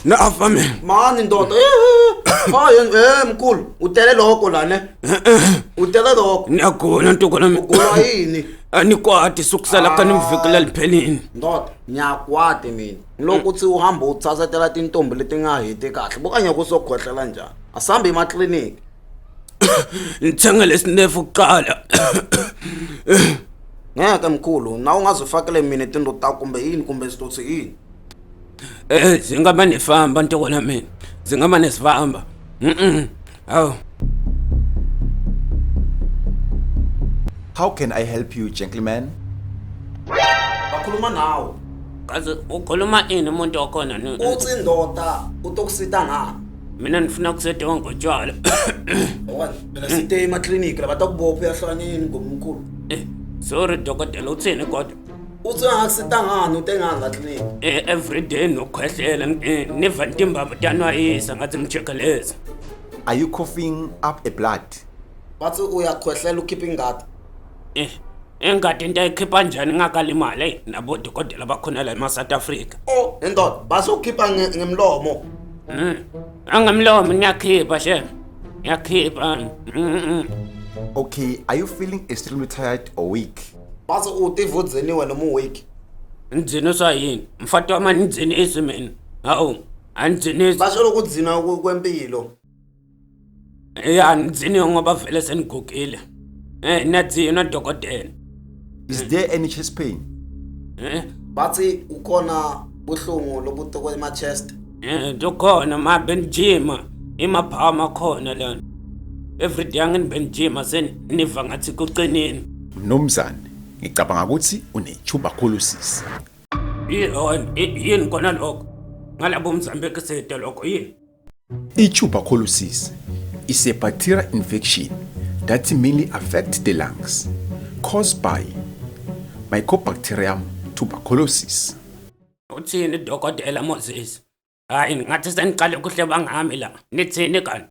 Nafa mina. Mani ndoda. Hayi eh mkhulu, utele lokho la ne. Utele lokho. Ngiyagula ntukwana mina. Ugula yini? Anikwati sukusala kani mviki laliphelini. Ndoda, ngiyakwati mina. Ngilokhu uthi uhamba uthasetela tintombi letingahiti kahle. Bukanye kusokhohlela njani. Asambe emakliniki. Ngithenge lesinefu kuqala. Ngeke mkhulu, na ungazifakele mina tinto ta kumbe yini kumbe sitotsi yini. Eh zingaba nefamba ntukwana mina. Zingaba nesifamba. Mhm. Hawu. How can I help you, gentlemen? Bakhuluma nawe. Kaze ukhuluma ini umuntu wakhona ni? Uthi ndoda utokusita ngani? Mina ngifuna kusetwa ngotshwala. Okwani, phela site emakliniki la batakubopha uyahlanya yini ngomkhulu. Eh, sorry dokotela uthini kodwa? Uthi angakusita ngani ute ngani la clinic? Eh, every day nokhwehlela eh, niva ntimbambo tanwayisa ngathi ngijikeleza. Are you coughing up a blood? Bathi uyakhwehlela ukhipha ingadi. Eh, engadi into ayikhipha njani ngakalimali eyi nabodokotela bakhona la ema-South Africa. Oh, indoda, bazokhipha ngemlomo. Angemlomo niyakhipha she. Niyakhipha. Okay, are you feeling extremely tired or weak? Bathi utivudziniwe noma uweak. Ngidziniswa yini? Mfati wami anidzinisi mina. Hawu, anidzinisi. Basho lokudzina kwempilo. Ya, nidziniwe ngoba vele senigugile. Eh, niyadzinwa dokotela. Is there any chest pain? Eh, Bathi ukhona buhlungu lobutuko ema chest. eh, tukhona ma benijima. Imaphama khona lana. Every day angini seniva ngathi kuqinile. Mnumzane, ngicabanga ukuthi une-tuberculosis. Yini kona lokho? Ngalabo Mozambique sede lokho yini? I-tuberculosis is a bacterial infection that mainly affects the lungs, caused by Mycobacterium tuberculosis. Uthini dokotela Moses? Hayi ngathi seniqale kuhleba ngami la. Nithini kanti?